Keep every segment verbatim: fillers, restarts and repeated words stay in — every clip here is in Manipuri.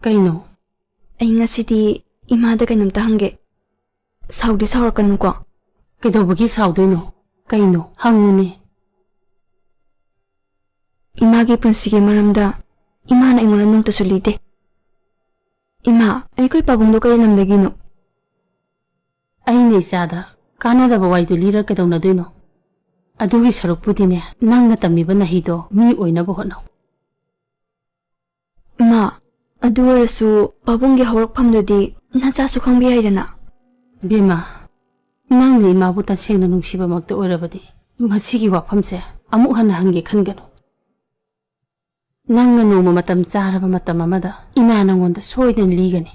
ꯀꯩꯅꯣ? ꯑꯩ ꯉꯁꯤꯗꯤ ꯏꯃꯥꯗ ꯀꯩꯅꯣꯝꯇ ꯍꯪꯒꯦ꯫ ꯁꯥꯎꯗꯤ ꯁꯥꯎꯔꯛꯀꯅꯨꯀꯣ꯫ ꯀꯩꯗꯧꯕꯒꯤ ꯁꯥꯎꯗꯣꯏꯅꯣ? ꯀꯩꯅꯣ? ꯍꯪꯉꯨꯅꯦ꯫ ꯏꯃꯥꯒꯤ ꯄꯨꯟꯁꯤꯒꯤ ꯃꯔꯝꯗ ꯏꯃꯥꯅ ꯑꯩꯉꯣꯟꯗ ꯅꯣꯡꯇꯁꯨ ꯂꯤꯗꯦ꯫ ꯏꯃꯥ, ꯑꯩꯈꯣꯏ ꯄꯥꯕꯨꯡꯗꯣ ꯀꯔꯤ ꯂꯝꯗꯒꯤꯅꯣ? ꯑꯩꯅ ꯏꯆꯥꯗ ꯀꯥꯟꯅꯗꯕ ꯋꯥꯔꯤꯗꯨ ꯂꯤꯔ ꯀꯩꯗꯧꯅꯗꯣꯏꯅꯣ? ꯑꯗꯨꯒꯤ ꯁꯔꯨꯛꯄꯨꯗꯤꯅꯦ, ꯅꯪꯅ ꯇꯝꯃꯤꯕ ꯅꯍꯩꯗꯣ ꯃꯤ ꯑꯣꯏꯅꯕ ꯍꯣꯠꯅꯧ꯫ ꯏꯃꯥ, ꯑꯗꯨ ꯑꯣꯏꯔꯁꯨ ꯄꯥꯕꯨꯡꯒꯤ ꯍꯧꯔꯛꯐꯝꯗꯨꯗꯤ ꯅꯆꯥꯁꯨ ꯈꯪꯕ ꯌꯥꯏꯗꯅ꯫ ꯕꯦꯝꯃ, ꯅꯪꯅ ꯏꯃꯥꯕꯨ ꯇꯁꯦꯡꯅ ꯅꯨꯡꯁꯤꯕꯃꯛꯇ ꯑꯣꯏꯔꯕꯗꯤ, ꯃꯁꯤꯒꯤ ꯋꯥꯐꯝꯁꯦ ꯑꯃꯨꯛ ꯍꯟꯅ ꯍꯪꯒꯦ ꯈꯟꯒꯅꯨ꯫ ꯅꯪꯅ ꯅꯣꯡꯃ ꯃꯇꯝ ꯆꯥꯔꯕ ꯃꯇꯝ ꯑꯃꯗ ꯏꯃꯥ ꯅꯪꯉꯣꯟꯗ ꯁꯣꯏꯗꯅ ꯂꯤꯒꯅꯤ꯫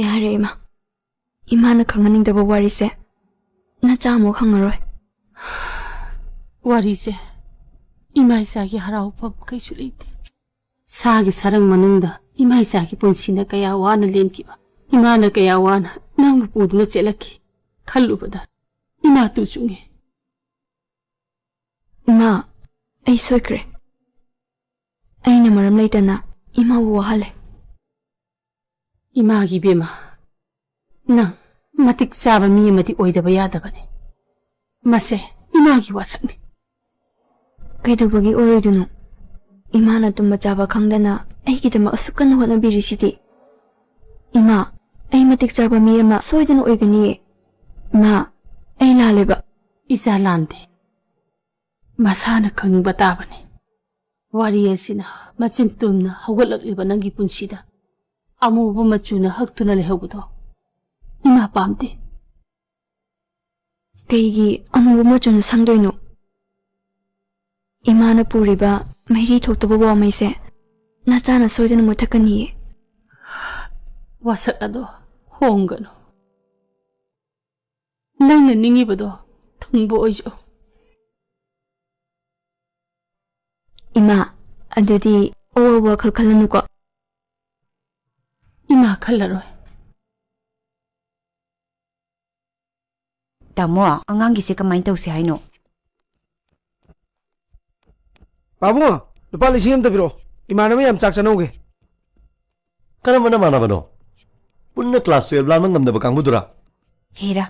ꯌꯥꯔꯦ ꯏꯃꯥ, ꯏꯃꯥꯅ ꯈꯪꯍꯟꯅꯤꯡꯗꯕ ꯋꯥꯔꯤꯁꯦ ꯅꯆꯥ ꯑꯃꯨꯛ ꯍꯪꯉꯔꯣꯏ꯫ ꯋꯥꯔꯤꯁꯦ ꯏꯃꯥ ꯏꯆꯥꯒꯤ ꯍꯔꯥꯎꯐꯝ ꯀꯩꯁꯨ ꯂꯩꯇꯦ꯫ ꯁꯥꯒꯤ ꯁꯔꯪ ꯃꯅꯨꯡꯗ ꯏꯃꯥ ꯏꯆꯥꯒꯤ ꯄꯨꯟꯁꯤꯅ ꯀꯌꯥ ꯋꯥꯅ ꯂꯦꯟꯈꯤꯕ, ꯏꯃꯥꯅ ꯀꯌꯥ ꯋꯥꯅ ꯅꯪꯕꯨ ꯄꯨꯗꯨꯅ ꯆꯦꯜꯂꯛꯈꯤ꯫ ꯈꯜꯂꯨꯕꯗ ꯏꯃꯥ ꯇꯨ ꯆꯨꯡꯉꯦ꯫ ꯏꯃꯥ, ꯑꯩ ꯁꯣꯏꯈ꯭ꯔꯦ꯫ ꯑꯩꯅ ꯃꯔꯝ ꯂꯩꯇꯅ ꯏꯃꯥꯕꯨ ꯋꯥꯍꯜꯂꯦ꯫ ꯏꯃꯥꯒꯤ ꯏꯕꯦꯝꯃ, ꯅꯪ ꯃꯇꯤꯛ ꯆꯥꯕ ꯃꯤ ꯑꯃꯗꯤ ꯑꯣꯏꯗꯕ ꯌꯥꯗꯕꯅꯤ꯫ ꯃꯁꯦ ꯏꯃꯥꯒꯤ ꯋꯥꯁꯛꯅꯤ꯫ ꯀꯩꯗꯧꯕꯒꯤ ꯑꯣꯏꯔꯣꯏꯗꯣꯏꯅꯣ? ꯏꯃꯥꯅ ꯇꯨꯝꯕ ꯆꯥꯕ ꯈꯪꯗꯅ ꯑꯩꯒꯤꯗꯃꯛ ꯑꯁꯨꯛ ꯀꯟꯅ ꯍꯣꯠꯅꯕꯤꯔꯤꯁꯤꯗꯤ꯫ ꯏꯃꯥ, ꯑꯩ ꯃꯇꯤꯛ ꯆꯥꯕ ꯃꯤ ꯑꯃ ꯁꯣꯏꯗꯅ ꯑꯣꯏꯒꯅꯤꯌꯦ꯫ ꯏꯃꯥ, ꯑꯩ ꯂꯥꯜꯂꯦꯕ꯫ ꯏꯆꯥ ꯂꯥꯟꯗꯦ꯫ ꯃꯁꯥꯅ ꯈꯪꯅꯤꯡꯕ ꯇꯥꯕꯅꯤ꯫ ꯋꯥꯔꯤ ꯑꯁꯤꯅ ꯃꯆꯤꯟ ꯇꯨꯝꯅ ꯍꯧꯒꯠꯂꯛꯂꯤꯕ ꯅꯪꯒꯤ ꯄꯨꯟꯁꯤꯗ ꯑꯃꯨꯕ ꯃꯆꯨꯅ ꯍꯛꯇꯨꯅ ꯂꯩꯍꯧꯕꯗꯣ ꯏꯃꯥ ꯄꯥꯝꯗꯦ꯫ ꯀꯩꯒꯤ ꯑꯃꯨꯕ ꯃꯆꯨꯅ ꯁꯪꯗꯣꯏꯅꯣ? ꯏꯃꯥꯅ ꯄꯨꯔꯤꯕ ꯃꯩꯔꯤ ꯊꯣꯛꯇꯕ ꯋꯥꯃꯩꯁꯦ ꯅꯆꯥꯅ ꯁꯣꯏꯗꯅ ꯃꯨꯠꯊꯠꯀꯅꯤꯌꯦ꯫ ꯋꯥꯁꯛ ꯑꯗꯣ ꯍꯣꯡꯒꯅꯨ꯫ ꯅꯪꯅ ꯅꯤꯡꯉꯤꯕꯗꯣ ꯊꯨꯡꯕ ꯑꯣꯏꯖꯧ꯫ ꯏꯃꯥ, ꯑꯗꯨꯗꯤ ꯑꯋꯥꯕ ꯋꯥꯈꯜ ꯈꯜꯂꯅꯨꯀꯣ꯫ ꯏꯃꯥ ꯈꯜꯂꯔꯣꯏ꯫ ꯇꯥꯃꯣ, ꯑꯉꯥꯡꯒꯤꯁꯦ ꯀꯃꯥꯏꯅ ꯇꯧꯁꯦ ꯍꯥꯏꯅꯣ? ꯄꯥꯕꯨꯡ, ꯂꯨꯄꯥ ꯂꯤꯁꯤꯡ ꯑꯃꯇ ꯄꯤꯔꯛꯑꯣ, ꯏꯃꯥꯟꯅꯕ ꯌꯥꯝ ꯆꯥꯛ ꯆꯥꯅꯧꯒꯦ꯫ ꯀꯔꯝꯕ ꯅꯃꯥꯟꯅꯕꯅꯣ? ꯄꯨꯟꯅ ꯀ꯭ꯂꯥꯁ ꯇꯨꯌꯦꯜꯞ ꯂꯥꯟꯕ ꯉꯝꯗꯕ ꯀꯥꯡꯕꯨꯗꯨꯔꯥ? ꯍꯦꯔꯥ,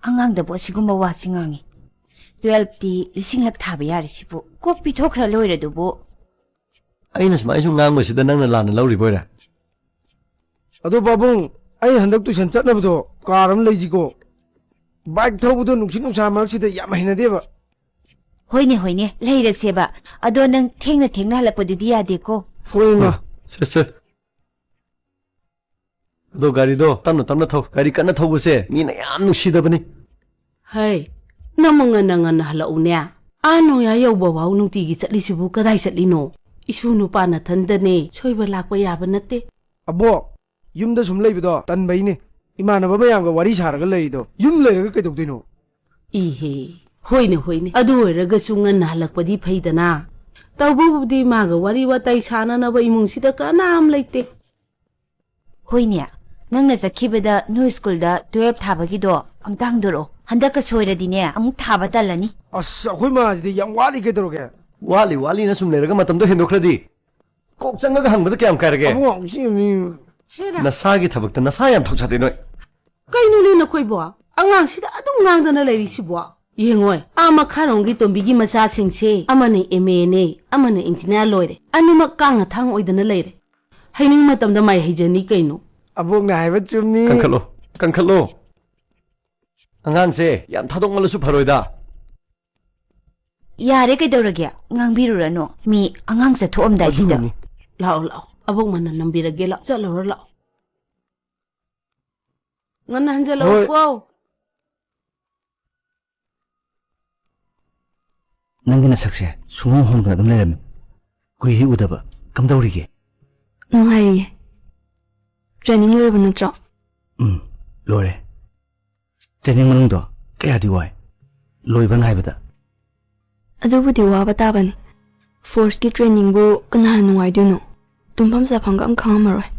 ꯑꯉꯥꯡꯗꯕꯨ ꯑꯁꯤꯒꯨꯝꯕ ꯋꯥꯁꯤ ꯉꯥꯡꯉꯤ꯫ ꯇꯨꯌꯦꯜꯞꯇꯤ ꯂꯤꯁꯤꯡ ꯂꯛ ꯊꯥꯕ ꯌꯥꯔꯤꯁꯤꯕꯨ ꯀꯣꯛ ꯄꯤꯊꯣꯛꯈ꯭ꯔ ꯂꯣꯏꯔꯗꯨꯕꯨ꯫ ꯑꯩꯅ ꯁꯨꯃꯥꯏꯅ ꯁꯨꯝ ꯉꯥꯡꯕꯁꯤꯗ ꯅꯪꯅ ꯂꯥꯟꯅ ꯂꯧꯔꯤꯕ ꯑꯣꯏꯔꯦ꯫ ꯑꯗꯣ ꯄꯥꯕꯨꯡ, ꯑꯩ ꯍꯟꯗꯛ ꯇꯨꯏꯁꯟ ꯆꯠꯅꯕꯗꯣ ꯀꯥꯔ ꯑꯃ ꯂꯩꯁꯤꯀꯣ꯫ ꯕꯥꯏꯛ ꯊꯧꯕꯗꯣ ꯅꯨꯡꯁꯤꯠ ꯅꯨꯡꯁꯥ ꯃꯔꯛꯁꯤꯗ ꯌꯥꯝ ꯍꯩꯅꯗꯦꯕ꯫ ꯍꯣꯏꯅꯦ, ꯍꯣꯏꯅꯦ, ꯂꯩꯔꯁꯦꯕ꯫ ꯑꯗꯣ ꯅꯪ ꯊꯦꯡꯅ ꯊꯦꯡꯅ ꯍꯜꯂꯛꯄꯗꯨꯗꯤ ꯌꯥꯗꯦꯀꯣ꯫ ꯍꯣꯏ, ꯏꯃꯥ꯫ ꯁꯦ, ꯁꯦ꯫ ꯑꯗꯣ ꯒꯥꯔꯤꯗꯣ ꯇꯞꯅ ꯇꯞꯅ ꯊꯧ꯫ ꯒꯥꯔꯤ ꯀꯟꯅ ꯊꯧꯕꯁꯦ ꯃꯤꯅ ꯌꯥꯝ ꯅꯨꯡꯁꯤꯗꯕꯅꯤ꯫ ꯍꯩ, ꯅꯪꯃ ꯉꯟꯅ ꯉꯟꯅ ꯍꯜꯂꯛꯎꯅꯦ꯫ ꯑꯥ ꯅꯣꯡꯌꯥ ꯌꯧꯕ ꯐꯥꯎ ꯅꯨꯡꯇꯤꯒꯤ ꯆꯠꯂꯤꯁꯤꯕꯨ ꯀꯗꯥꯏ ꯆꯠꯂꯤꯅꯣ? ꯏꯁꯨ ꯅꯨꯄꯥ ꯅꯊꯟꯗꯅꯦ, ꯁꯣꯏꯕ ꯂꯥꯛꯄ ꯌꯥꯕ ꯅꯠꯇꯦ꯫ ꯑꯕꯣꯛ, ꯌꯨꯝꯗ ꯁꯨꯝ ꯂꯩꯕꯗꯣ ꯇꯟꯕꯩꯅꯦ꯫ ꯏꯃꯥꯟꯅꯕ ꯃꯌꯥꯝꯒ ꯋꯥꯔꯤ ꯁꯥꯔꯒ ꯂꯩꯔꯤꯗꯣ꯫ ꯌꯨꯝ ꯂꯩꯔꯒ ꯀꯩꯗꯧꯗꯣꯏꯅꯣ? ꯏꯍꯦ, ꯍꯣꯏꯅꯦ, ꯍꯣꯏꯅꯦ꯫ ꯑꯗꯨ ꯑꯣꯏꯔꯒꯁꯨ ꯉꯟꯅ ꯍꯜꯂꯛꯄꯗꯤ ꯐꯩꯗꯅ꯫ ꯇꯧꯕꯕꯨꯗꯤ ꯃꯥꯒ ꯋꯥꯔꯤ ꯋꯥꯇꯥꯏ ꯁꯥꯟꯅꯅꯕ ꯏꯃꯨꯡꯁꯤꯗ ꯀꯅꯥꯝ ꯂꯩꯇꯦ꯫ ꯍꯣꯏꯅꯦ, ꯅꯪꯅ ꯆꯠꯈꯤꯕꯗ ꯅꯣꯏ ꯁ꯭ꯀꯨꯜꯗ ꯇꯨꯌꯦꯜꯞ ꯊꯥꯕꯒꯤꯗꯣ ꯑꯝꯇ ꯍꯪꯗꯣꯔꯛꯑꯣ꯫ ꯍꯟꯗꯛꯀ ꯁꯣꯏꯔꯗꯤꯅꯦ, ꯑꯃꯨꯛ ꯊꯥꯕ ꯇꯜꯂꯅꯤ꯫ ꯑꯁ, ꯑꯩꯈꯣꯏ ꯃꯥꯁꯤꯗꯤ ꯌꯥꯝ ꯋꯥꯠꯂꯤ ꯀꯩꯗꯧꯔꯒꯦ? ꯋꯥꯠꯂꯤ ꯋꯥꯠꯂꯤꯅ ꯁꯨꯝ ꯂꯩꯔꯒ ꯃꯇꯝꯗꯣ ꯍꯦꯟꯗꯣꯛꯈ꯭ꯔꯗꯤ꯫ ꯀꯣꯛ ꯆꯪꯉꯒ ꯍꯪꯕꯗ ꯀꯌꯥꯝ ꯀꯥꯏꯔꯒꯦ? ꯑꯕꯨꯡꯉꯣ, ꯁꯤ ꯃꯤ ꯍꯦꯔꯥ꯫ ꯅꯁꯥꯒꯤ ꯊꯕꯛꯇ ꯅꯁꯥ ꯌꯥꯝ ꯊꯧꯁꯥꯗꯦ ꯅꯣꯏ꯫ ꯀꯩꯅꯣꯅꯦ ꯅꯈꯣꯏꯕꯣ? ꯑꯉꯥꯡꯁꯤꯗ ꯑꯗꯨꯝ ꯉꯥꯡꯗꯅ ꯂꯩꯔꯤꯁꯤꯕꯣ? ꯌꯦꯡꯉꯣꯏ, ꯑꯥ ꯃꯈꯥꯔꯣꯝꯒꯤ ꯇꯣꯝꯕꯤꯒꯤ ꯃꯆꯥꯁꯤꯡꯁꯦ, ꯑꯃꯅ ꯑꯦꯝ ꯑꯦꯅꯦ, ꯑꯃꯅ ꯏꯟꯖꯤꯅꯤꯌꯥꯔ ꯂꯣꯏꯔꯦ꯫ ꯑꯅꯤꯃꯛ ꯀꯥꯡ ꯑꯊꯥꯡ ꯑꯣꯏꯗꯅ ꯂꯩꯔꯦ꯫ ꯍꯩꯅꯤꯡ ꯃꯇꯝꯗ ꯃꯥꯏ ꯍꯩꯖꯅꯤ ꯀꯩꯅꯣ꯫ ꯑꯕꯣꯛꯅ ꯍꯥꯏꯕ ꯆꯨꯝꯃꯤ꯫ ꯀꯟꯈꯠꯂꯣ, ꯀꯟꯈꯠꯂꯣ꯫ ꯑꯉꯥꯡꯁꯦ ꯌꯥꯝ ꯊꯥꯗꯣꯛꯃꯜꯂꯁꯨ ꯐꯔꯣꯏꯗ꯫ ꯌꯥꯔꯦ, ꯀꯩꯗꯧꯔꯒꯦ? ꯉꯥꯡꯕꯤꯔꯨꯔꯅꯨ꯫ ꯃꯤ ꯑꯉꯥꯡ ꯆꯠꯊꯣꯛꯑꯝꯗꯥꯏꯁꯤꯗ꯫ ꯑꯗꯨꯅꯅꯤ꯫ ꯂꯥꯛꯑꯣ, ꯂꯥꯛꯑꯣ꯫ ꯑꯕꯣꯛ ꯃꯅꯥ ꯅꯝꯕꯤꯔꯒꯦ, ꯂꯥꯛꯑꯣ꯫ ꯆꯠꯂꯨꯔꯣ, ꯂꯥꯛꯑꯣ꯫ ꯉꯟꯅ ꯍꯟꯖꯜꯂꯛꯑꯣꯀꯣ꯫ ꯍꯣꯏ꯫ ꯅꯪꯒꯤ ꯅꯁꯛꯁꯦ ꯁꯨꯡꯍꯣꯡ ꯍꯣꯡꯗꯅ ꯑꯗꯨꯝ ꯂꯩꯔꯝꯃꯤ꯫ ꯀꯨꯏꯔꯦ ꯎꯗꯕ꯫ ꯀꯝꯗꯧꯔꯤꯒꯦ? ꯅꯨꯡꯉꯥꯏꯔꯤꯌꯦ꯫ ꯇ꯭ꯔꯦꯅꯤꯡ ꯂꯣꯏꯔꯕ ꯅꯠꯇ꯭ꯔꯣ? ꯎꯝ, ꯂꯣꯏꯔꯦ꯫ ꯇ꯭ꯔꯦꯅꯤꯡ ꯃꯅꯨꯡꯗꯣ ꯀꯌꯥꯗꯤ ꯋꯥꯏ꯫ ꯂꯣꯏꯕ ꯉꯥꯏꯕꯗ꯫ ꯑꯗꯨꯕꯨꯗꯤ ꯋꯥꯕ ꯇꯥꯕꯅꯤ꯫ ꯐꯣꯔꯁꯀꯤ ꯇ꯭ꯔꯦꯅꯤꯡꯕꯨ ꯀꯅꯥꯅ ꯅꯨꯡꯉꯥꯏꯗꯣꯏꯅꯣ? ꯇꯨꯝꯐꯝ ꯆꯥꯐꯝꯒ ꯑꯝ ꯈꯪꯉꯝꯃꯔꯣꯏ꯫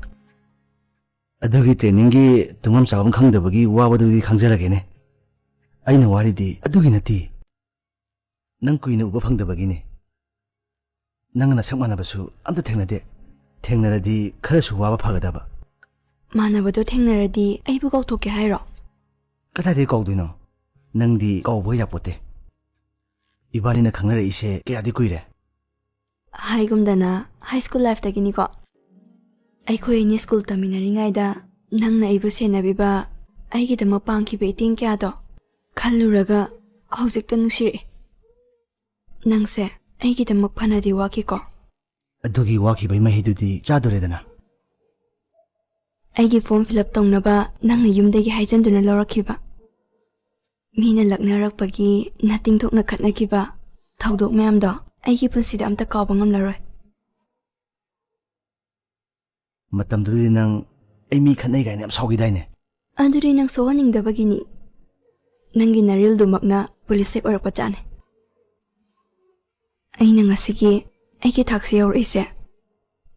ꯑꯗꯨꯒꯤ ꯇ꯭ꯔꯦꯅꯤꯡꯒꯤ ꯇꯨꯝꯐꯝ ꯆꯥꯐꯝ ꯈꯪꯗꯕꯒꯤ ꯋꯥꯕꯗꯨꯗꯤ ꯈꯪꯖꯔꯒꯦꯅꯦ꯫ ꯑꯩꯅ ꯋꯥꯔꯤꯗꯤ ꯑꯗꯨꯒꯤ ꯅꯠꯇꯦ꯫ ꯅꯪ ꯀꯨꯏꯅ ꯎꯕ ꯐꯪꯗꯕꯒꯤꯅꯦ꯫ ꯅꯪꯒ ꯅꯁꯛ ꯃꯥꯟꯅꯕꯁꯨ ꯑꯝꯇ ꯊꯦꯡꯅꯗꯦ꯫ ꯊꯦꯡꯅꯔꯗꯤ ꯈꯔꯁꯨ ꯋꯥꯕ ꯐꯒꯗꯕ꯫ ꯃꯥꯟꯅꯕꯗꯣ ꯊꯦꯡꯅꯔꯗꯤ ꯑꯩꯕꯨ ꯀꯥꯎꯊꯣꯛꯀꯦ ꯍꯥꯏꯔꯣ? ꯀꯗꯥꯏꯗꯒꯤ ꯀꯥꯎꯗꯣꯏꯅꯣ? ꯅꯪꯗꯤ ꯀꯥꯎꯕ ꯌꯥꯄꯣꯠꯇꯦ꯫ ꯏꯕꯥꯅꯤꯅ ꯈꯪꯅꯔꯛꯏꯁꯦ ꯀꯌꯥꯗꯤ ꯀꯨꯏꯔꯦ? ꯍꯥꯏꯒꯨꯝꯗꯅ ꯍꯥꯏ ꯁ꯭ꯀꯨꯜ ꯂꯥꯏꯐꯇꯒꯤꯅꯤꯀꯣ꯫ ꯑꯩꯈꯣꯏ ꯑꯅꯤ ꯁ꯭ꯀꯨꯜ ꯇꯝꯃꯤꯟꯅꯔꯤꯉꯩꯗ ꯅꯪꯅ ꯑꯩꯕꯨ ꯁꯦꯟꯅꯕꯤꯕ, ꯑꯩꯒꯤꯗꯃꯛ ꯄꯥꯡꯈꯤꯕ ꯏꯇꯦꯡ ꯀꯌꯥꯗꯣ ꯈꯜꯂꯨꯔꯒ ꯍꯧꯖꯤꯛꯇ ꯅꯨꯡꯁꯤꯔꯛꯑꯦ꯫ ꯅꯪꯁꯦ ꯑꯩꯒꯤꯗꯃꯛ ꯐꯅꯗꯤ ꯋꯥꯈꯤꯀꯣ꯫ ꯑꯗꯨꯒꯤ ꯋꯥꯈꯤꯕꯒꯤ ꯃꯍꯩꯗꯨꯗꯤ ꯆꯥꯗꯣꯔꯦꯗꯅ꯫ ꯑꯩꯒꯤ ꯐꯣꯔꯝ ꯐꯤꯜ ꯑꯞ ꯇꯧꯅꯕ ꯅꯪꯅ ꯌꯨꯝꯗꯒꯤ ꯍꯥꯏꯖꯟꯗꯨꯅ ꯂꯧꯔꯛꯈꯤꯕ, ꯃꯤꯅ ꯂꯛꯅꯔꯛꯄꯒꯤ ꯅꯇꯤꯡ ꯊꯣꯛꯅ ꯈꯠꯅꯈꯤꯕ ꯊꯧꯗꯣꯛ ꯃꯌꯥꯝꯗꯣ ꯑꯩꯒꯤ ꯄꯨꯟꯁꯤꯗ ꯑꯝꯇ ꯀꯥꯎꯕ ꯉꯝꯂꯔꯣꯏ꯫ ꯃꯇꯝꯗꯨꯗꯗꯤ ꯅꯪ ꯑꯩ ꯃꯤ ꯈꯠꯅꯩ ꯀꯥꯏꯅ ꯌꯥꯝ ꯁꯥꯎꯈꯤꯗꯥꯏꯅꯦ? ꯑꯗꯨꯗꯤ ꯅꯪ ꯁꯣꯛꯍꯟꯅꯤꯡꯗꯕꯒꯤꯅꯤ꯫ ꯅꯪꯒꯤ ꯅꯔꯤꯜꯗꯨꯃꯛꯅ ꯄꯨꯂꯤꯁ ꯍꯦꯛ ꯑꯣꯏꯔꯛꯄ ꯆꯥꯅꯤ꯫ ꯑꯩꯅ ꯉꯁꯤꯒꯤ ꯑꯩꯒꯤ ꯊꯥꯛꯁꯤ ꯌꯧꯔꯛꯏꯁꯦ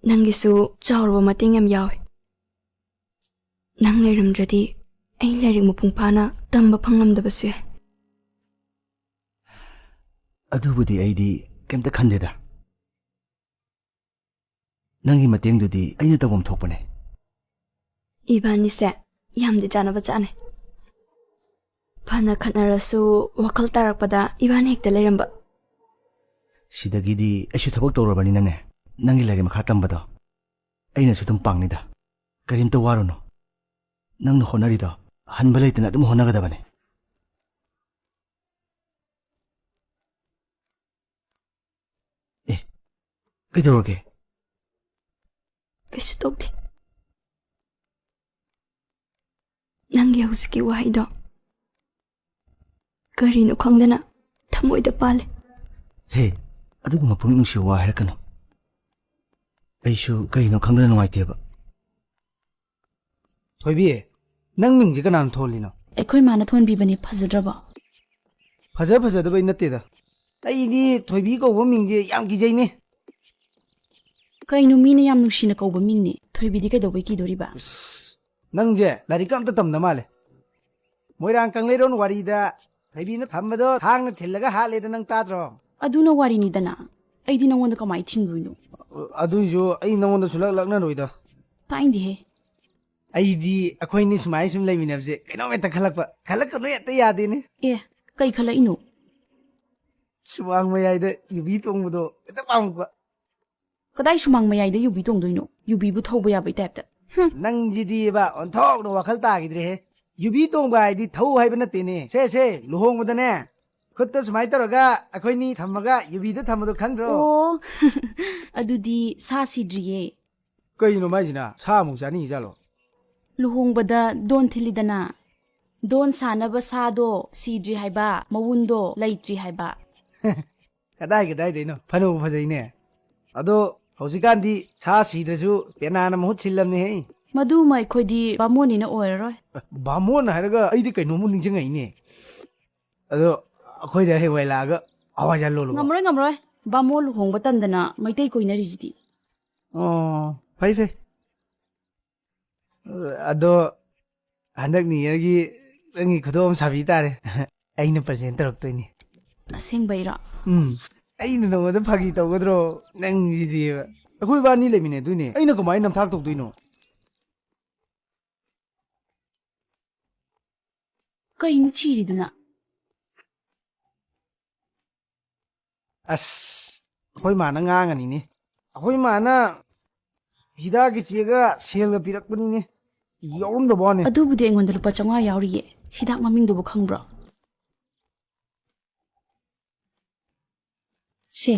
ꯅꯪꯒꯤꯁꯨ ꯆꯥꯎꯔꯕ ꯃꯇꯦꯡ ꯌꯥꯝ ꯌꯥꯎꯏ꯫ ꯅꯪ ꯂꯩꯔꯝꯗ꯭ꯔꯗꯤ ꯑꯩ ꯂꯥꯏꯔꯤꯛ ꯃꯄꯨꯡ ꯐꯥꯅ ꯇꯝꯕ ꯐꯪꯂꯝꯗꯕꯁꯨ ꯌꯥꯏ꯫ ꯑꯗꯨꯕꯨꯗꯤ ꯑꯩꯗꯤ ꯀꯩꯝꯇ ꯈꯟꯗꯦꯗ꯫ ꯅꯪꯒꯤ ꯃꯇꯦꯡꯗꯨꯗꯤ ꯑꯩꯅ ꯇꯧꯐꯝ ꯊꯣꯛꯄꯅꯦ꯫ ꯏꯕꯥꯅꯤꯁꯦ ꯌꯥꯝꯗꯤ ꯆꯥꯟꯅꯕ ꯆꯥꯅꯦ꯫ ꯐꯅ ꯈꯠꯅꯔꯁꯨ ꯋꯥꯈꯜ ꯇꯥꯔꯛꯄꯗ ꯏꯕꯥꯅꯤ ꯍꯦꯛꯇ ꯂꯩꯔꯝꯕ꯫ ꯁꯤꯗꯒꯤꯗꯤ ꯑꯩꯁꯨ ꯊꯕꯛ ꯇꯧꯔꯕꯅꯤꯅꯅꯦ, ꯅꯪꯒꯤ ꯂꯥꯏꯔꯤꯛ ꯃꯈꯥ ꯇꯝꯕꯗꯣ ꯑꯩꯅꯁꯨ ꯑꯗꯨꯝ ꯄꯥꯡꯅꯤꯗ꯫ ꯀꯔꯤꯝꯇ ꯋꯥꯔꯨꯅꯨ꯫ ꯅꯪꯅ ꯍꯣꯠꯅꯔꯤꯗꯣ ꯍꯟꯕ ꯂꯩꯇꯅ ꯑꯗꯨꯝ ꯍꯣꯠꯅꯒꯗꯕꯅꯦ꯫ ꯑꯦ, ꯀꯩꯗꯧꯔꯒꯦ? ꯀꯩꯁꯨ ꯇꯧꯗꯦ꯫ ꯅꯪꯒꯤ ꯍꯧꯖꯤꯛꯀꯤ ꯋꯥꯍꯩꯗꯣ ꯀꯔꯤꯅꯣ ꯈꯪꯗꯅ ꯊꯃꯣꯏꯗ ꯄꯥꯜꯂꯦ꯫ ꯍꯦ, ꯑꯗꯨꯒꯨꯝꯕ ꯄꯨꯛꯅꯤꯡ ꯅꯨꯡꯁꯤꯕ ꯋꯥ ꯍꯥꯏꯔꯛꯀꯅꯨ꯫ ꯑꯩꯁꯨ ꯀꯩꯅꯣ ꯈꯪꯗꯅ ꯅꯨꯡꯉꯥꯏꯇꯦꯕ꯫ ꯊꯣꯏꯕꯤ, ꯅꯪ ꯃꯤꯡꯁꯦ ꯀꯅꯥꯅ ꯊꯣꯜꯂꯤꯅꯣ? ꯑꯩꯈꯣꯏ ꯃꯥꯅ ꯊꯣꯟꯕꯤꯕꯅꯤ, ꯐꯖꯗ꯭ꯔꯕꯣ? ꯐꯖ ꯐꯖꯗꯕꯩ ꯅꯠꯇꯦꯗ꯫ ꯑꯩꯗꯤ ꯊꯣꯏꯕꯤ ꯀꯧꯕ ꯃꯤꯡꯁꯦ ꯌꯥꯝ ꯀꯤꯖꯩꯅꯦ꯫ ꯀꯩꯅꯣ, ꯃꯤꯅ ꯌꯥꯝ ꯅꯨꯡꯁꯤꯅ ꯀꯧꯕ ꯃꯤꯡꯅꯦ꯫ ꯊꯣꯏꯕꯤꯗꯤ ꯀꯩꯗꯧꯕꯩ ꯀꯤꯗꯣꯔꯤꯕ? ꯑꯁ, ꯅꯪꯁꯦ ꯂꯥꯏꯔꯤꯛꯀ ꯑꯝꯇ ꯇꯝꯗ ꯃꯥꯜꯂꯦ꯫ ꯃꯣꯏꯔꯥꯡ ꯀꯪꯂꯩꯔꯣꯟ ꯋꯥꯔꯤꯗ ꯊꯣꯏꯕꯤꯅ ꯊꯝꯕꯗꯣ ꯊꯥꯡꯅ ꯊꯤꯜꯂꯒ ꯍꯥꯠꯂꯦꯗ, ꯅꯪ ꯇꯥꯗ꯭ꯔꯣ? ꯑꯗꯨꯅ ꯋꯥꯔꯤꯅꯤꯗꯅ꯫ ꯑꯩꯗꯤ ꯅꯪꯉꯣꯟꯗ ꯀꯃꯥꯏ ꯊꯤꯡꯗꯣꯏꯅꯣ? ꯑꯗꯨꯏꯁꯨ ꯑꯩ ꯅꯪꯉꯣꯟꯗ ꯁꯨꯡꯂꯛ ꯂꯛꯅꯔꯣꯏꯗ꯫ ꯇꯥꯏꯟꯗꯦꯍꯦ꯫ ꯑꯩꯗꯤ ꯑꯩꯈꯣꯏꯅꯤ ꯁꯨꯃꯥꯏꯅ ꯁꯨꯝ ꯂꯩꯃꯤꯟꯅꯕꯁꯦ ꯀꯩꯅꯣꯝ ꯍꯦꯛꯇ ꯈꯜꯂꯛꯄ꯫ ꯈꯜꯂꯛꯀꯅꯨ ꯍꯦꯛꯇ ꯌꯥꯗꯦꯅꯦ꯫ ꯑꯦ, ꯀꯩ ꯈꯜꯂꯛꯏꯅꯣ? ꯁꯨꯃꯥꯡ ꯃꯌꯥꯏꯗ ꯌꯨꯕꯤ ꯇꯣꯡꯕꯗꯣ ꯍꯦꯛꯇ ꯄꯥꯝꯃꯛꯄ꯫ ꯀꯗꯥꯏ ꯁꯨꯃꯥꯡ ꯃꯌꯥꯏꯗ ꯌꯨꯕꯤ ꯇꯣꯡꯗꯣꯏꯅꯣ? ꯌꯨꯕꯤꯕꯨ ꯊꯧꯕ ꯌꯥꯕꯩ ꯇꯥꯏꯞꯇ꯫ ꯍꯨꯝ꯫ ꯅꯪꯁꯤꯗꯤꯕ ꯑꯣꯟꯊꯣꯛꯅ ꯋꯥꯈꯜ ꯇꯥꯈꯤꯗ꯭ꯔꯦꯍꯦ꯫ ꯌꯨꯕꯤ ꯇꯣꯡꯕ ꯍꯥꯏꯗꯤ ꯊꯧ ꯍꯥꯏꯕ ꯅꯠꯇꯦꯅꯦ꯫ ꯁꯦ, ꯁꯦ, ꯂꯨꯍꯣꯡꯕꯗꯅꯦ, ꯈꯨꯠꯇ ꯁꯨꯃꯥꯏꯅ ꯇꯧꯔꯒ ꯑꯩꯈꯣꯏꯅꯤ ꯊꯝꯃꯒ ꯌꯨꯕꯤꯗ ꯊꯝꯕꯗꯣ ꯈꯪꯗ꯭ꯔꯣ? ꯑꯣ, ꯑꯗꯨꯗꯤ ꯁꯥ ꯁꯤꯗ꯭ꯔꯤꯌꯦ꯫ ꯀꯩꯅꯣ ꯃꯥꯏꯁꯤꯅ? ꯁꯥ ꯑꯃꯨꯛ ꯆꯥꯅꯤꯡꯉꯤꯖꯥꯠꯂꯣ? ꯂꯨꯍꯣꯡꯕꯗ ꯗꯣꯟ ꯊꯤꯜꯂꯤꯗꯅ, ꯗꯣꯟ ꯁꯥꯅꯕ ꯁꯥꯗꯣ ꯁꯤꯗ꯭ꯔꯤ ꯍꯥꯏꯕ, ꯃꯋꯨꯟꯗꯣ ꯂꯩꯇ꯭ꯔꯤ ꯍꯥꯏꯕ꯫ ꯀꯗꯥꯏ ꯀꯗꯥꯏꯗꯩꯅꯣ? ꯐꯅꯕꯨ ꯐꯖꯩꯅꯦ꯫ ꯑꯗꯣ ꯍꯧꯖꯤꯛꯀꯥꯟꯗꯤ ꯁꯥ ꯁꯤꯗ꯭ꯔꯁꯨ ꯄꯦꯅꯥꯅ ꯃꯍꯨꯠ ꯁꯤꯜꯂꯝꯅꯦꯍꯦ꯫ ꯃꯗꯨꯃ ꯑꯩꯈꯣꯏꯗꯤ ꯕꯥꯃꯣꯟꯅꯤꯅ ꯑꯣꯏꯔꯔꯣꯏ꯫ ꯕꯥꯃꯣꯟ ꯍꯥꯏꯔꯒ ꯑꯩꯗꯤ ꯀꯩꯅꯣꯝꯃ ꯅꯤꯡꯁꯤꯡꯉꯛꯏꯅꯦ꯫ ꯑꯗꯣ ꯑꯩꯈꯣꯏꯗ ꯍꯌꯦꯡꯋꯥꯏ ꯂꯥꯛꯑꯒ ꯍꯋꯥꯏꯖꯥꯔ ꯂꯣꯜꯂꯨꯀꯣ꯫ ꯉꯝꯃꯔꯣꯏ, ꯉꯝꯃꯔꯣꯏ꯫ ꯕꯥꯃꯣꯟ ꯂꯨꯍꯣꯡꯕ ꯇꯟꯗꯅ ꯃꯩꯇꯩ ꯀꯣꯏꯅꯔꯤꯁꯤꯗꯤ꯫ ꯑꯣ, ꯐꯩ, ꯐꯩ꯫ ꯑꯗꯣ ꯍꯟꯗꯛ New Yearꯒꯤ ꯅꯪꯒꯤ ꯈꯨꯗꯣꯞ ꯑꯃ ꯁꯥꯕꯤ ꯇꯥꯔꯦ꯫ ꯑꯩꯅ present ꯇꯧꯔꯛꯇꯣꯏꯅꯤ꯫ ꯑꯁꯦꯡꯕꯩꯔꯣ? ꯎꯝ꯫ ꯑꯩꯅ ꯅꯉꯣꯟꯗ ꯐꯥꯒꯤ ꯇꯧꯒꯗ꯭ꯔꯣ? ꯅꯪꯁꯤꯗꯤꯕ꯫ ꯑꯩꯈꯣꯏ ꯏꯕꯥꯅꯤ ꯂꯩꯃꯤꯟꯅꯗꯣꯏꯅꯦ꯫ ꯑꯩꯅ ꯀꯃꯥꯏꯅ ꯅꯝꯊꯥꯛ ꯇꯧꯗꯣꯏꯅꯣ? ꯀꯩꯅꯣ ꯆꯤꯔꯤꯗꯨꯅ? ꯑꯁ, ꯑꯩꯈꯣꯏ ꯃꯥꯅ ꯉꯥꯡꯉꯅꯤꯅꯦ꯫ ꯑꯩꯈꯣꯏ ꯃꯥꯅ ꯍꯤꯗꯥꯛꯀꯤ ꯆꯦꯒ ꯁꯦꯜꯒ ꯄꯤꯔꯛꯄꯅꯤꯅꯦ꯫ ꯌꯥꯎꯔꯝꯗꯕ ꯋꯥꯅꯦ꯫ ꯑꯗꯨꯕꯨꯗꯤ ꯑꯩꯉꯣꯟꯗ ꯂꯨꯄꯥ ꯆꯥꯝꯃꯉꯥ ꯌꯥꯎꯔꯤꯌꯦ꯫ ꯍꯤꯗꯥꯛ ꯃꯃꯤꯡꯗꯨꯕꯨ ꯈꯪꯕ꯭ꯔꯣ? ꯁꯦ꯫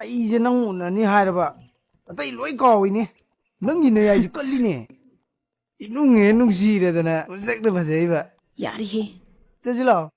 ꯑꯩꯁꯦ ꯅꯪ ꯎꯅꯅꯤ ꯍꯥꯏꯔꯕ, ꯑꯇꯩ ꯂꯣꯏ ꯀꯥꯎꯏꯅꯦ꯫ ꯅꯪꯒꯤ ꯅꯌꯥꯏꯁꯦ ꯀꯜꯂꯤꯅꯦ꯫ ꯏꯅꯨꯡ ꯍꯦꯛ ꯅꯨꯡꯁꯤꯔꯦꯗꯅ, ꯃꯁꯛꯅ ꯐꯖꯩꯕ꯫ ꯌꯥꯔꯦꯍꯦ꯫ ꯆꯠꯁꯤ ꯂꯥꯛꯑꯣ꯫